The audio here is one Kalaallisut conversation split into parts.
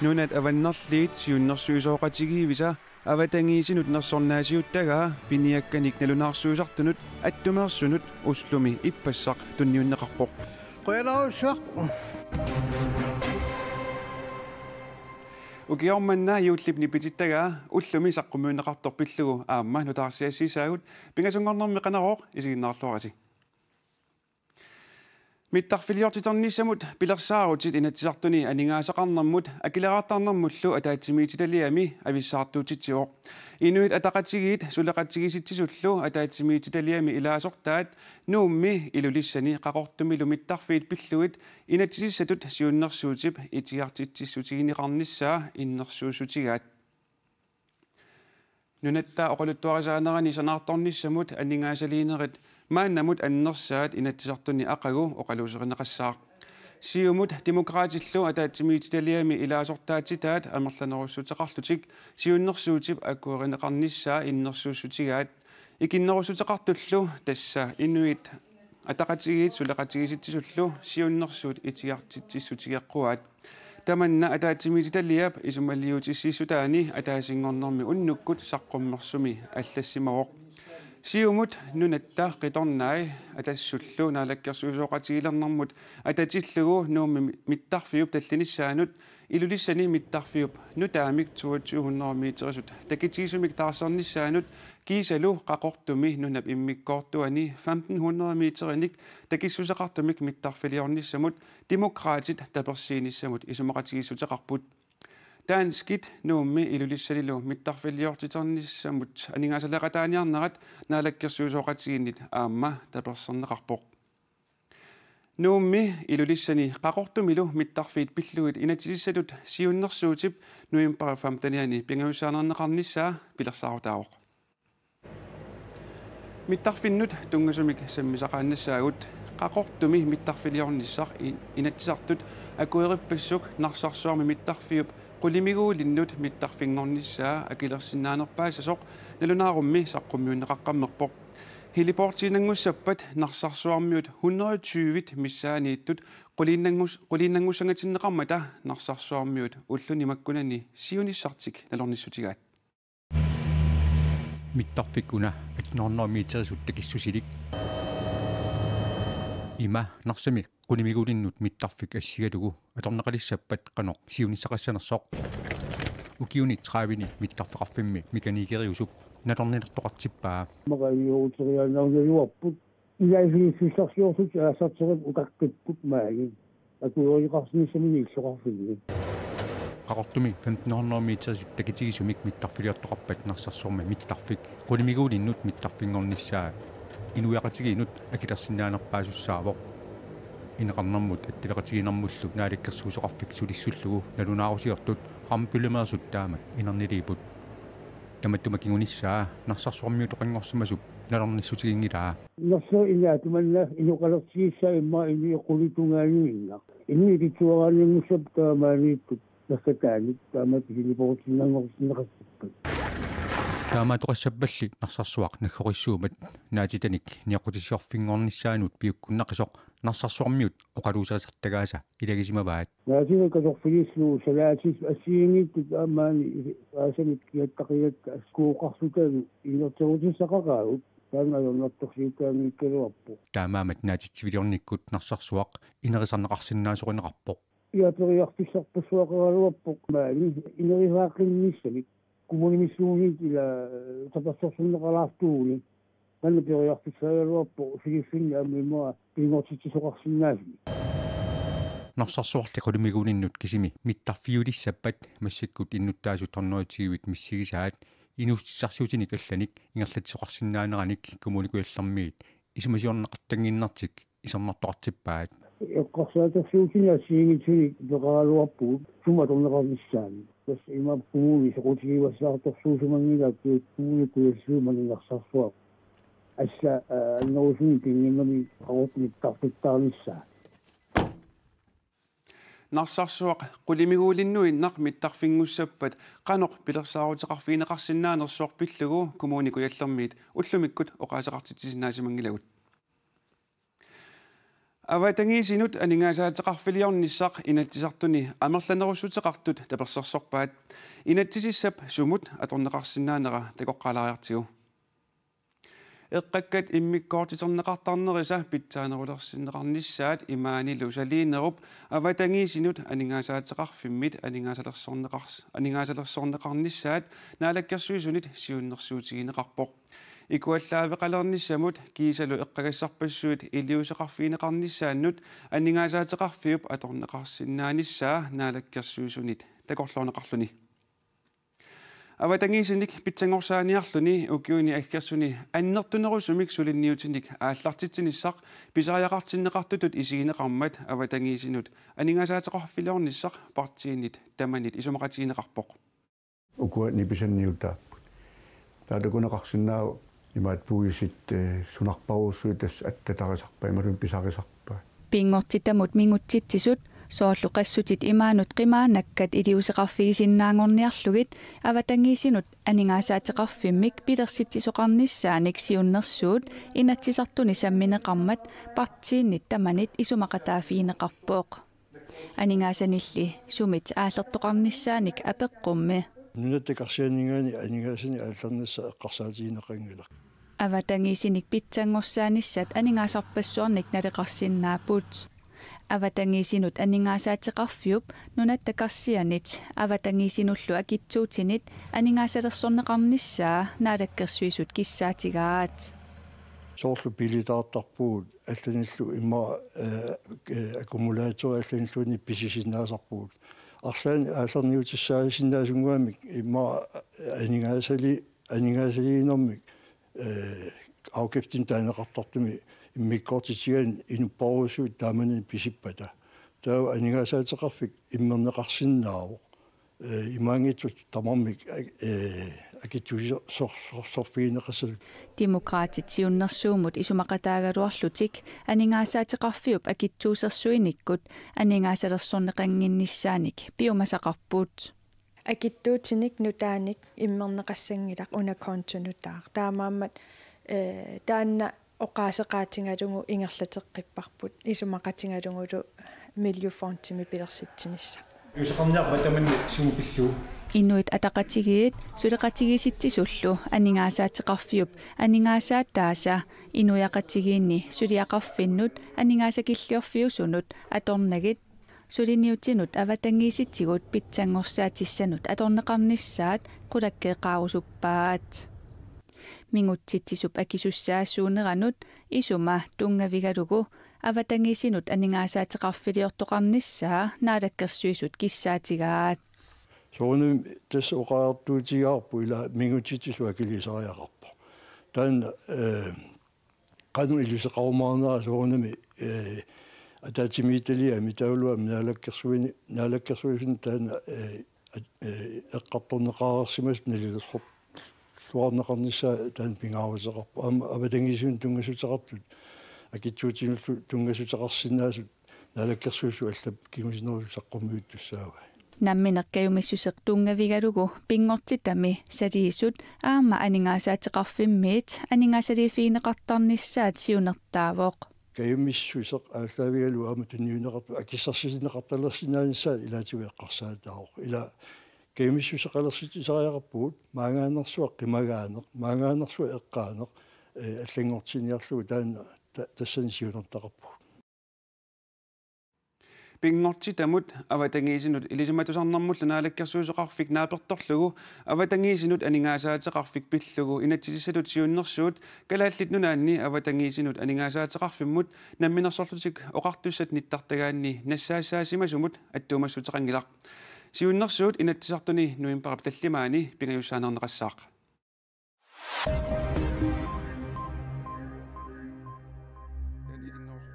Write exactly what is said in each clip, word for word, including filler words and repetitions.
Nunat Avannarliit siunnersuisoqatigiivisa avatangiisinut nersornaasiuttagaa piniakkanik nalunaarsuisartunut attumeersunut Oslumi ippassaq tunniunneqarpoq. Qujanarsuaq. Ukioq manna juullip nipitittagaa ullumi saqqummiunneqartoq pillugu aamma nutaarsiassiissaagut. Pingasunngornermi Qanorooq, isiginnaarluarisi. Mittarfiliortiternissamut pilersaarutit Inatsisartuni aningaasaqarnermut akileraartarnermullu ataatsimiititaliami avissaartuutitsivoq. Inuit Ataqatigiit suleqatigiissitsisullu ataatsimiititaliami ilaasortaat Nuummi Ilulissani Qaqortumilu mittarfiit pillugit inatsisissatut siunnersuutip itigartitsissutigineqarnissaa innersuussutigaat. Nunatta oqaluttuarisaanerani sanaartornissamut aningaasaliinerit maannamut annersaat Inatsisartuni aqagu oqaluuserineqassaaq. Siumut Demokraatillu ataatsimiititaliami ilaasortaatsitaat amerlanerussuteqarlutik siunnersuutip akuerineqarnissaa innersuussutigaat. Ikinnerussuteqartullu, tassa Inuit Ataqatigiit suleqatigiissitsisullu siunnersuut itigartitsissutigeqquaat. Tamanna ataatsimiititaliap isumaliutissiissutaani ataasinngornermi unnukkut saqqummersumi allassimavoq. Siumut Nunatta Qitornai Atassullu naalakkersuisooqatigiilernermut atatillugu Nuummi mittarfiup tallinissaanut Ilulissani mittarfiup nutaamik toogtyve hundrede meterisut takitigisumik taarsernissaanut kiisalu Qaqortumi nunap immikkoortuani femten hundrede meterinik takissuseqartumik mittarfiliornissamut Demokraatit tapersiinissamut isumaqatigiissuteqarput. Danskit Nuummi Ilulissanilu mittarfiliortiternissamut aningaasaleeqataaniarnerat naalakkersuisooqatigiinnit aamma taperserneqarpoq. Nuummi Ilulissani Qaqortumilu mittarfiit pillugit inatsisissatut siunnersuutip novembarip femtenianni pingajussaaneerneqarnissaa pilersaarutaavoq. Mittarfinnut tunngasumik sammisaqaannassaagut. Qaqortumi mittarfiliornissaq i-, Inatsisartut akuerippassuk Narsarsuarmi mittarfiup qulimiguulinnut mittarfinngornissaa akilersinnaanerpaassasoq nalunaarummi saqqummiunneqaqqammerpoq. Heliportiinnanngussappat Narsarsuarmiut hundrede tyve missaaniittut quliinnanngus-, quliinnanngussangatinneqarmata Narsarsuarmiut ulluni makkunani siunissartik nalornissutigaat. Mittarfik una atten hundrede meterisut takissusilik. Ima Narsami qulimiguulinnut mittarfik assigalugu atorneqalissappat qanoq siunissaqassanersoq. Ukiuni tredive-ni mittarfeqarfimmi mekanikeriusup nalornilertoqartippaa. Maqajuuteriaannarnaluarput. Ilaasortaat aasaartut utaqqippugut maani. Akuerineqarsinnaanissamut illoqarfinni. Qaqortumi femten hundrede meterisut takitigisumik mittarfiliortoqarpat Narsarsuarmi mittarfik qulimiguulinnut mittarfinngornissaa inuiaqatigiinnut akilersinnaanerpaasussaavoq. Ineqarnermut attaveqatigiinnermullu Naalakkersuisoqarfik sulissullugu nalunaarusiortut rampyllimeersut taamak inerniliipput. Tamatuma kingunissaa Narsarsuarmiutoqanngorsimasup nalornissutiginngilaa. Narsaq inaat manna inoqalertigissaa immaqa inuit qulit tungaaniinnaq. Inuit itsuaraanngussappat taamaaniittut nassataanit taamaat heliportiinnanngortinneqassappat. Taamaattoqassappalli Narsarsuaq naggorissuummat naatitanik nioqqutissiorfinngornissaanut piukkunnaqisoq Narsarsuarmiut oqaluuserisartagaasa ilagisimavaat. Naatitat katerfiliillu salaatit assigiinngitsut taamaani aasamik kiattaqigatta askuoqarsutaa inerterutissaqaqaagut taanna ajornartorsiutaanngikkaluarpoq. Taamaammat naatitsiviliornikkut Narsarsuaq inerisarneqarsinnaasorineqarpoq. Ia periarfissarpassuaqaraluarpoq maani inerisaaqqinnissami. Kommunimiissuunit ila tapersersorneqalaartuuguni. Taanna periarfissagaluarpoq filiffinni aamma immaqa pinnguartitsisoqarsinnaasumik. Narsarsuarli qulimiguulinnut kisimi mittarfiulissappat massakkut innuttaasut hundrede tyve-t missigisaat inuussutissarsiutinik allanik ingerlatsisoqarsinnaaneranik Kommune Kujallermiit isumasiorneqartannginnertik isernertoqartippaat. Eqqarsaatersuutinik assigiinngitsunik peqaraluarpugut sumut atorneqarnissaanut. Tassa ima kommuni soqutigivallaartorsuusimanngilaat Kommune Kujalliup maani Narsarsuaq. Assut, aa, annerusumik pinnginnami Qaqortumi mittarfittaarnissaa. Narsarsuaq qulimiguulinnuinnaq mittarfinngussappat qanoq pilersaaruteqarfigineqarsinnaanersoq pillugu Kommune Kujallermiit ullumikkut oqaaseqartitsisinnaasimanngilagut. Avatangiisinut aningaasaateqarfiliornissaq Inatsisartuni amerlanerussuteqartut tapersersorpaat. Inatsisissap sumut atorneqarsinnaanera takoqqaalaariartigu. Eqqakkat immikkoortiterneqartarnerisa pitsaanerulersinneqarnissaat imaanilu saliinerup avatangiisinut aningaasaateqarfimmit aningaasalersorneqars-, aningaasalersorneqarnissaat Naalakkersuisunit siunnersuutigineqarpoq. Ikuallaaveqalernissamut kiisalu eqqagassarpassuit iliuuseqarfigineqarnissaannut aningaasaateqarfiup atorneqarsinnaanissaa Naalakkersuisunit takorloorneqarluni. Avatangiisinik pitsanngorsaaniarluni ukiuni aggersuni annertunerusumik suliniutinik aallartitsinissaq pisariaqartinneqartutut isigineqarmat avatangiisinut aningaasaateqarfiliornissaq partiinit tamanit isumaqatigineqarpoq. Ukua nipisanniutaapput. Taava takuneqarsinnaavoq imaattuuisit, eh, sunarparujussuit tassa attatarisarpaat, imaluunniit pisarisarpaat. Pinngortitamut mingutsitsisut, soorlu qassutit imaanut qimaannakkat iliuuseqarfigisinnaanngorniarlugit, avatangiisinut aningaasaateqarfimmik pilersitsisoqarnissaanik siunnersuut Inatsisartuni sammineqarmat partiinit tamanit isumaqataaffigineqarpoq. Aningaasanilli sumit aallertoqarnissaanik apeqqummi. Nunatta karsianinngaanniit aningaasanik aallernissaq eqqarsaatigineqanngilaq. Avatangiisinik pitsanngorsaanissat aningaasarpassuarnik naleqarsinnaapput. Avatangiisinut aningaasaateqarfiup nunatta karsianit avatangiisinullu akitsuutinit aningaasalersorneqarnissaa Naalakkersuisut kissaatigaat. Soorlu biilitaartarpugut allanillu immaqa, eh, eh, akkumulaatorit allanilluunniit pisisinnaasarpugut. Arlaannik aallerniutissaasinnaasunngimmat immaqa aningaasali-, aningaasaliinermik, eh, afgiftinik taaneqartartumi immikkoortitigaanni inuppassuit taamani pisippata. Taava aningaasaateqarfik immerneqarsinnaavoq. Eh, imaanngitsoq tamarmik, eh, akitsuuser-, sor-, sor-, sorfigineqassasoq. Demokraatit siunnersuummut isumaqataagaluarlutik aningaasaateqarfiup akitsuusersuinikkut aningaasalersorneqannginnissaanik piumasaqarput. Akitsuutinik nutaanik immerneqassanngilaq una konto nutaaq. Taamaammat, eh, taanna oqaaseqaatigalugu ingerlateqqipparput isumaqatigalugulu Miljøfondimi pilersitsinissaq. Iliuuseqarniarpat tamanna sumut pillugu. Inuit Ataqatigiit suleqatigiissitsisullu aningaasaateqarfiup aningaasaataasa inuiaqatigiinni suliaqarfinnut aningaasakilliorfiusunut atornagit suliniutinut avatangiisitigut pitsanngorsaatissannut atorneqarnissaat qulakkeeqqaarusuppaat. Mingutsitsisup akisussaasuuneranut isuma tunngavigalugu avatangiisinut aningaasaateqarfiliortoqarnissaa Naalakkersuisut kissaatigaat. Soorunami tassa oqariartuutigaarput ila mingutsitsisut akiliisariaqarpoq. Taanna, eh, qanoq iliuuseqarumaarnera soorunami, eh, ataatsimiititaliami taavalu aamma Naalakkersuini-, Naalakkersuisuni taanna, eh, at-, eh, eqqartorneqareersimasut nalilersorluarneqarnissaa taanna pingaaruteqarpoq. Aamma avatangiisinut tunngassuteqartut akitsuutinullu tunngassuteqarsinnaasut Naalakkersuisut allap kingusinnerusukkut saqqummiuttussaavai. Nammineq kajumissuseq tunngavigalugu pinngortitami saliisut aamma aningaasaateqarfimmiit aningaasaliiffigineqartarnissaat siunertaavoq. Kajumissuseq aallaavigalugu aamma tunniunneqartut akissarsisinneqartalersinnaanissaat ilaatigut eqqarsaataavoq. Ila kajumissuseqalersitsisariaqarpugut maanngaannersuaq qimagaaneq, maanngaannersuaq eqqaaneq, eh, allanngortinniarlugu taanna ta-, tassani siunertaqarpugut. Pinngortitamut avatangiisinut ilisimatusarnermullu naalakkersuisoqarfik naapertorlugu avatangiisinut aningaasaateqarfik pillugu inatsisissatut siunnersuut Kalaallit Nunaanni avatangiisinut aningaasaateqarfimmut Namminersorlutik Oqartussat nittartagaanni nassaassaasimasumut attuumassuteqanngilaq. Siunnersuut Inatsisartuni novembarip tallimaani pingajussaaneerneqassaaq.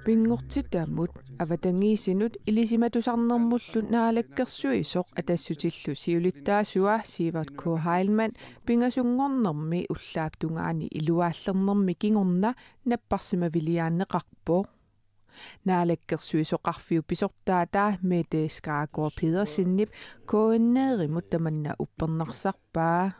Pinngortitamut avatangiisinut ilisimatusarnermullu naalakkersuisoq Atassutillu siulittaasua Siivert K. Heilmann pingasunngornermi ullaap tungaani iluaallernermi kingorna napparsimaviliaanneqarpoq. Naalakkersuisoqarfiup pisortaataa Mette Skargaard Pedersenip K N R-imut tamanna uppernarsarpaa.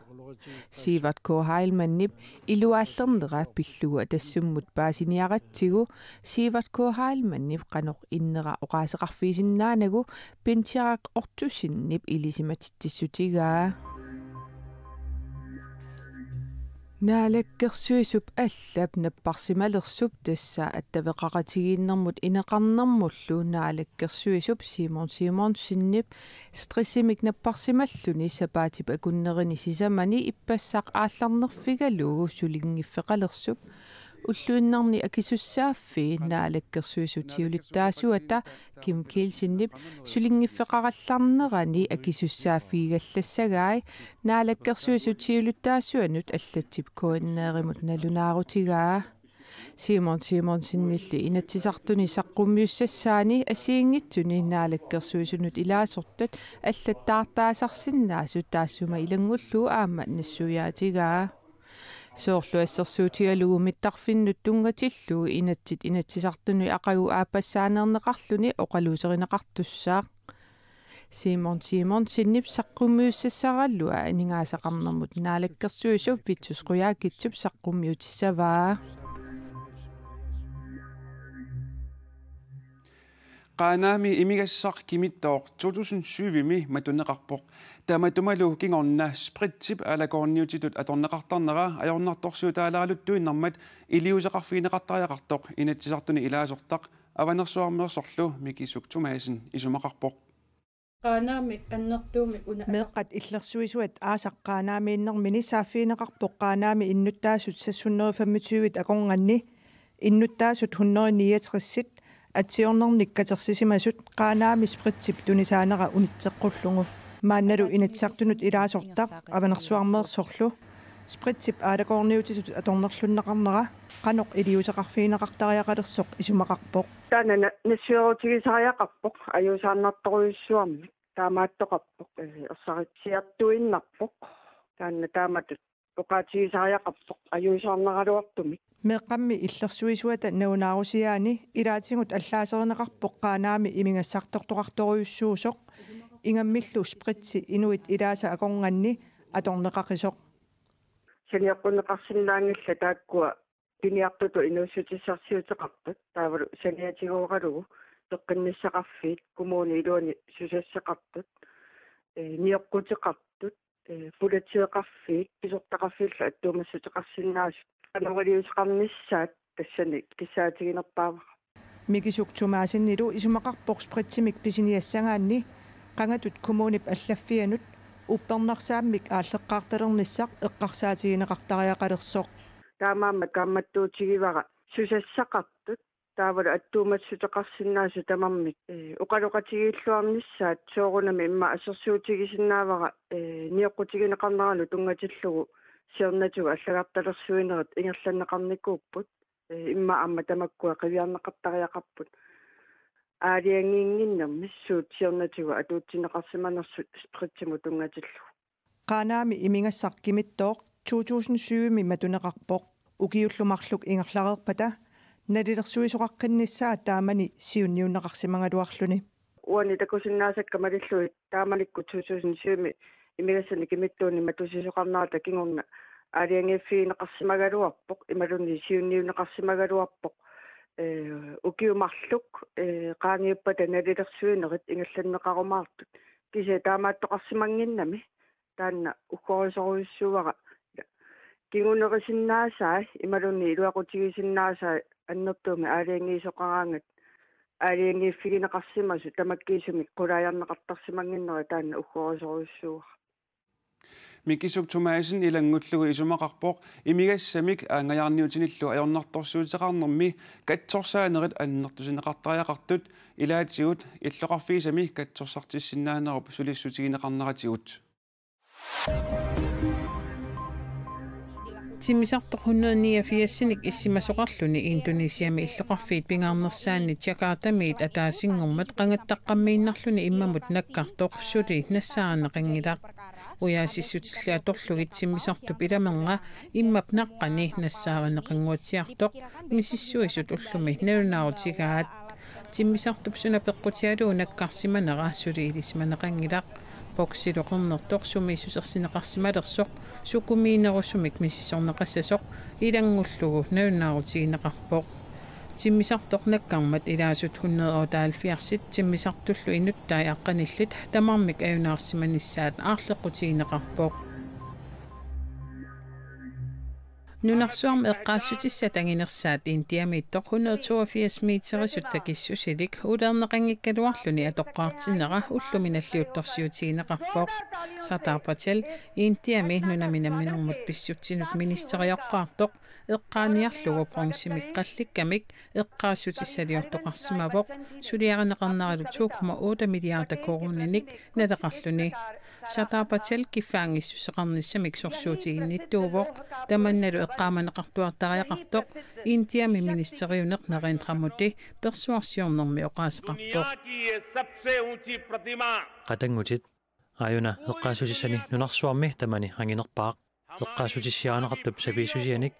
Sivert K. Heilmannip iluaallernera pillugu Atassummut paasiniaratsigu Sivert K. Heilmannip qanoq innera oqaaseqarfigisinnaanagu Pintiaraq Ortusinip ilisimatitsissutigaa. Naalakkersuisup allap napparsimalersup, tassa attaveqaqatigiinnermut ineqarnermullu naalakkersuisup Simon Simonsenip stressimik napparsimalluni sapaatip akunnerini sisamani ippassaq aallarnerfigalugu sulinngiffeqalersup, ulluinnarni akisussaaffii Naalakkersuisut siulittaasuata Kim Kielsenip sulinngiffeqarallarnerani akisussaaffigigallassagai Naalakkersuisut siulittaasuanut allatsip K N R-imut nalunaarutigaa. Simon Simonsenilli Inatsisartuni saqqummiussassaani assigiinngitsuni Naalakkersuisunut ilaasortat allattaartaasarsinnaasut taassuma ilanngullugu aamma nassuiaatigaa. Soorlu assersuutigalugu mittarfinnut tunngatillugu inatsit Inatsisartuni aqagu aappassaaneerneqarluni oqaluuserineqartussaaq. Simon Simonsenip saqqummiussassaraluaa aningaasaqarnermut naalakkersuisup Vittus Qujaukitsup saqqummiutissavaa. Qaanaami imigassaq Kimittooq to tusind syv-imi matuneqarpoq. Tamatumalu kingorna sprittip aalakoorniutitut atorneqartarnera ajornartorsiutaalaaleraluttuinnarmat iliuuseqarfigineqartariaqartoq Inatsisartuni ilaasortaq Avanersuarmeersorlu Mikisuk Thomassen isumaqarpoq. Qaanaamik annertuumik una Meeqqat illersuisuat aasaq Qaanaamiinnermini saaffigineqarpoq Qaanaami innuttaasut seks hundrede femogtyve akornanni innuttaasut hundrede niogtres atsiornernik katersisimasut Qaanaami sprittip tunisaanera unitseqqullugu. Maannalu Inatsisartunut ilaasortaq Avanersuarmeersorlu sprittip aalakoorniutitut atornerlunneqarnera qanoq iliuuseqarfigineqartariaqalersoq isumaqarpoq. Taanna na-, nassuerutigisariaqarpoq, ajuusaarnartorujussuarmik taamaattoqarpoq, eh, ersaritsiartuinnarpoq, taanna taamatut oqaatigisariaqarpoq ajuusaarnaraluartumik. Meeqqammi illersuisuata nalunaarusiaani ilaatigut allaaserineqarpoq Qaanaami imigassartortoqartorujussuusoq, ingammillu spritti inuit ilaasa akornanni atorneqaqisoq. Sanioqqunneqarsinnaanngillat taakkua piniartutut inuussutissarsiuteqartut, taavalu saniatigooralugu peqqinnissaqarfiit kommuni iluani susassaqartut, eh, nioqquteqartut, eh, pulateeqarfiit, pisortaqarfiillu attuumassuteqarsinnaasut, qanoq iliuuseqarnissaat tassani kissaatiginerpaavara. Mikisuk Thomassenilu isumaqarpoq spritsimik pisiniassagaanni qangatut kommunip allaffianut uppernarsaammik aalleqqaartalernissaq eqqarsaatigineqartariaqalersoq. Taamaammat kaammattuutigivara susassaqartut taavalu attuumassuteqarsinnaasut tamarmik, eh, oqaloqatigiilluarnissaat soorunami immaqa assersuutigisinnaavara, eh, nioqqutigineqarneranut tunngatillugu siornatigut allagartalersuinerit ingerlanneqarnikuupput, eh, immaqa aamma tamakkua qiviarneqartariaqarput aalajangiinnginnermi suut siornatigut atuutsinneqarsimanersut spritsimut tunngatillugu. Qaanaami imigassaq Kimittooq to tusind syv-imi matuneqarpoq. Ukiullu marluk ingerlareerpata nalilersuisoqaqqinnissaa taamani siunniunneqarsimagaluarluni. Uani takusinnaasakka malillugit taamanikkut to tusind syv-imi imigassanik Kimittuunik matusisoqarnerata kingorna aalajangiiffigineqarsimagaluarpoq imaluunniit siunniunneqarsimagaluarpoq. Eh, ukiut marluk, eh, qaangiuppata nalilersuinerit ingerlanneqarumaartut. Kisianni taamaattoqarsimannginnami taanna uggorisorujussuuara. Kingunerisinnaasai imaluunniit iluaqutigisinnaasai annertuumik aalajangiisoqaraangat aalajangiiffigineqarsimasut tamakkiisumik qulaajarneqartarsimannginnera taanna uggorisorujussuuara. Mikisuk Thomassen ilanngullugu isumaqarpoq imigassamik aanngajaarniutinillu ajornartorsiuteqarnermi katsorsaanerit annertusineqartariaqartut ilaatigut illoqarfigisami katsorsartissinnaanerup sulissutigineqarneratigut. Timmisartoq hundrede niogfirsinik issimasoqarluni Indonesiami illoqarfiit pingaarnersaanni Jakartamiit ataasinngormat qangattaqqammiinnarluni immamut nakkartoq suli nassaarineqanngilaq. Ujaasissutilli atorlugit timmisartup ilamerna immap naqqani nassaarineqannguatsiartoq misissuisut ullumi nalunaarutigaat. Timmisartup suna peqqutigalugu nakkarsimanera suli ilisimaneqanngilaq. Boksilu qernertoq sumiissusersineqarsimalersoq sukumiinerusumik misissorneqassasoq ilanngullugu nalunaarutigineqarpoq. Timmisartoq nakkarmat ilaasut hundrede otteoghalvfjerdsit timmisartullu inuttai aqqanillit tamarmik ajunaarsimanissaat aarleqqutigineqarpoq. Nunarsuarmi eqqaassutissat anginersaat Indiamiittoq hundrede toogfirs meterisut takissusilik ulerneqanngikkaluarluni atoqqaartinnera ullumi nalliuttorsiutigineqarpoq. Sardar Patel Indiami nunami namminermut pissutsinut ministerioqqaartoq eqqaaniarlugu bronzemik qallikkamik eqqaassutissaliortoqarsimavoq suliarineqarneralu to komma otte milliarder koruuninik naleqarluni. Sardar Patel kiffaanngissuseqarnissamik sorsuutiginnittuuvoq, tamannalu eqqaamaneqartuartariaqartoq Indiami ministeriuneq Narendra Modi persuarsiornermi oqaaseqarpoq. दुनिया की ये सबसे ऊंची प्रतिमा Qatanngutit, aajuna eqqaassutissani nunarsuarmi tamani anginerpaaq. Eqqaassutissiarineqartup sapiissusianik,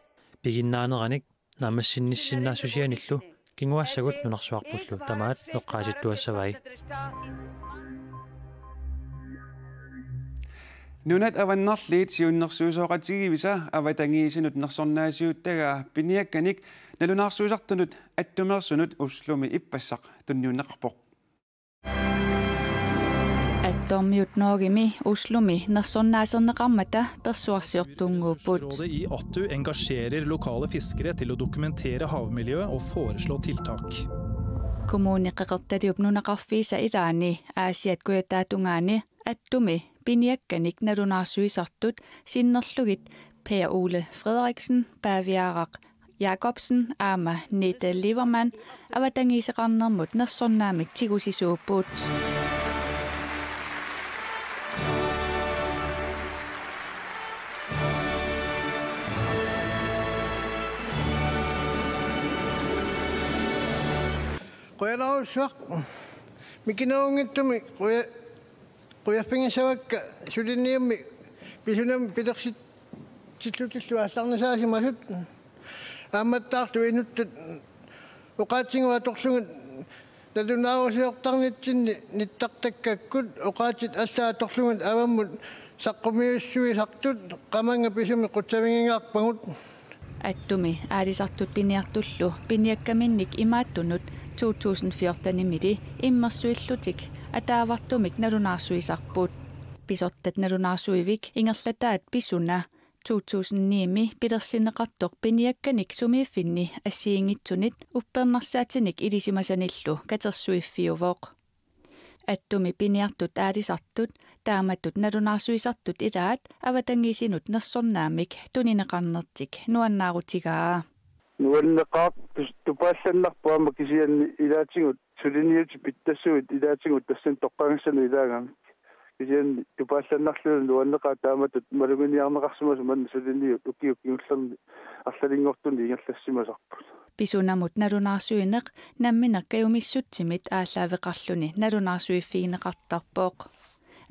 piginnaaneranik, naammassinnissinnaassusianillu kinguassagut nunarsuarpullu tamaat eqqaasittuassavai. Nunat Avannarliit siunnersuisoqatigiivisa avatangiisinut nersornaasiuttagaa piniakkanik nalunaarsuisartunut Attumeersunut Oslomi ippassaq tunniunneqarpoq. Attormiut Norgemi Oslomi nersornaaserneqarmata persuarsiortunnguupput. Rådet i Attu engasjerer lokale fiskere til å dokumentere havmiljøet og foreslå tiltak. Kommune Qeqertaliup nunaqarfiisa ilaani Aasiat kujataatungaani Attumi piniakkanik nalunaarsuisartut sinnerlugit Per Ole Frederiksen, Paaviaraq Jakobsen aamma Nete Liebermann avatangiiseqarnermut nersornaamik tigusisuupput. Qujanarsuaq. Mikinerunngitsumik quja-, qujaffigissavakka suliniummi pisunammi pilersit- tillutillu aallarnisaasimasut. Aammattaarlu inuttut oqaatsigut atorlugit nalunaarusiortarnitsinni nittartakkakkut oqaatsit allaat atorlugit avammut saqqummiussuisartut qamannga pisumik qutsavigigaarpagut. Attumi aalisartut piniartullu piniakkaminnik imaattunut to tusind fjortenimili immersuillutik ataavartumik nalunaarsuisarput. Pisortat nalunaarsuivik ingerlataat Pisuna to tusind ni-mi pilersinneqartoq piniakkanik sumiiffinni assigiinngitsunit uppernarsaatinik ilisimasanillu katersuiffiuvoq. Attumi piniartut aalisartut taamatut nalunaarsuisartut ilaat avatangiisinut nersornaamik tunineqarnertik nuannaarutigaa. Nuanneqaaq tus-, tupaallannarpoq aamma kisianni ilaatigut suliniutit pittassuit ilaatigut tassani toqqagassanut ilaagamik. Kisianni tupaallannarluni nuanneqaaq taamatut maluginiarneqarsimasoq manna suliniut ukiut kingullerni arlalinngortuni ingerlassimasarput. Pisunamut nalunaarsuineq nammineq kajumissutsimit aallaaveqarluni nalunaarsuiffigineqartarpoq.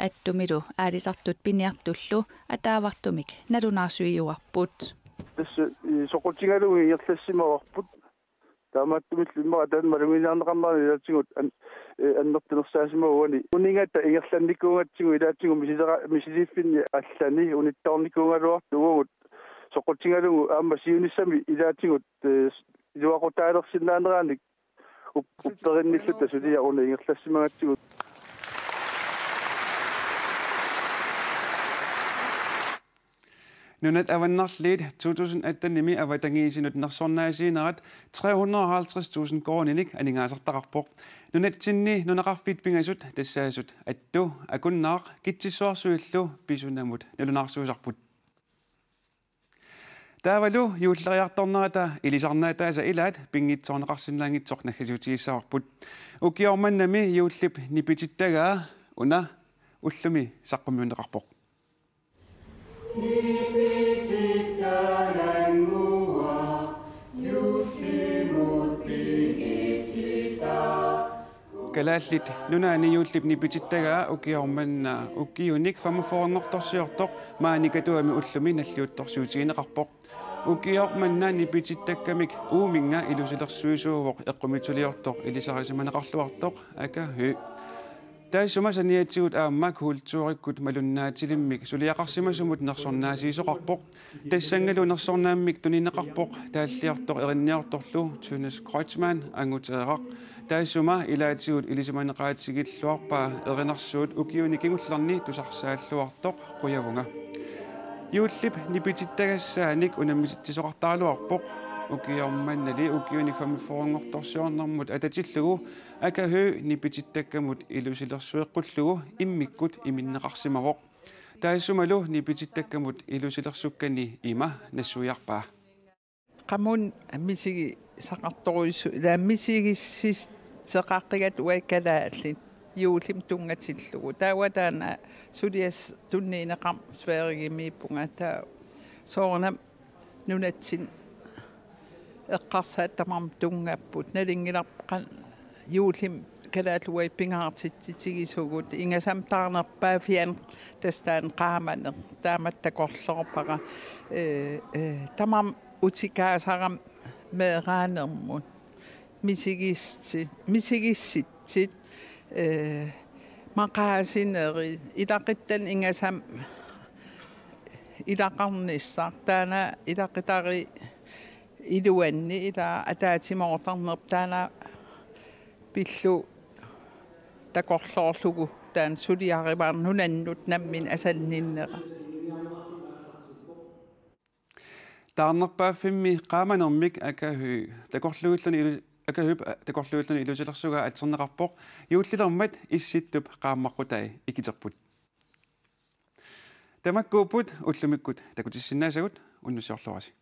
Attumilu aalisartut piniartullu ataavartumik nalunaarsuiuarput. Tassa, i, soqutigalugu ingerlassimavarput. Taamaattumillu immaqa taanna maluginiarneqarnerani ilaatigut an-, e, annertunersaasimavoq uani. Uningata ingerlannikuugatsigu ilaatigut misilera-, misiliiffinni allani unittoornikuugaluartoq uagut soqutigalugu aamma siunissami ilaatigut, e, iluaqutaalersinnaaneranik up-, upperinnilluta suliaq una ingerlassimagatsigu. Nunat Avannarliit to tusind attenimi avatangiisinut nersornaasiinerat tre hundrede og halvtreds tusind koruuninik aningaasartaqarpoq. Nunatsinni nunaqarfiit pingasut tassaasut Attu, Akunnaaq, Kitsissuarsuillu Pisunamut nalunaarsuisarput. Taavalu juulleriartornerata ilisarnaataasa ilaat pinngitsoorneqarsinnaanngitsoq naggasiutigissavarput. Ukioq mannami juullip nipitittagaa una ullumi saqqummiunneqarpoq. Kalaallit Nunaanni juullip nipitittagaa ukioq manna ukiunik femogfyrrenngortorsiortoq maani Katuami ullumi nalliuttorsiutigineqarpoq. Ukioq manna nipitittakkamik uuminnga ilusilersuisuuvoq eqqumiitsuliortoq ilisarisimaneqarluartoq Aka Høegh. Taassuma saniatigut aamma kulturikkut malunnaatilimmik suliaqarsimasumut nersornaasiisoqarpoq. Tassanngalu nersornaammik tunineqarpoq taalliortoq erinniortorlu Tønnes Kreutzmann Anguteeraq. Taassuma ilaatigut ilisimaneqaatigilluarpaa erinarsuut ukiuni kingullerni tusarsaalluartoq qujavunga. Juullip nipitittagassaanik unammisitsisoqartaraluarpoq. Ukioq mannali ukiunik femogfyrrenngortorsiornermut atatillugu Aka Høegh nipitittakkamut ilusilersueqqullugu immikkut iminneqarsimavoq. Taassumalu nipitittakkamut ilusilersukkani ima nassuiarpaa. Qamuuna misigisaqartorujussu-, ilaa misigissitseqaqqigatta uagut kalaallit juullimi tunngatillugu. Taava taanna suliassaq tunniunneqarmat Sverigemiippunga, taava soorunami nunatsinni eqqarsaat tamarmik tunngapput. Nalunngilarput qanoq juullimi kalaallit uagut pingaartitsitigisugut. Ingasammik taarnerpaaffiani tassa taanna qaamaneq taamatut takorloorpara. Ee, ee, tamarmik utikaasarami meeraanermut. Misigissitsit, misigissitsit, ee, maqaasineri, ilaquttanik ingasammik ilaqarnissaq, taanna ilaqutariit iluanni, ilaa ataatsimoortarnerput, taanna pillugu takorloorlugu taanna suliarivara nunannut nammineq asanninnera. Taarnerpaaffimmi qaamanermik Aka Høegh takorluuilluni ilu-, Aka Høegh, eh, takorluuilluni ilusilersugaa atserneqarpoq juullilermat Issittup qaammaqutai ikiterput. Tamakkuupput ullumikkut takutissinnaasagut, unnussiorluarisi.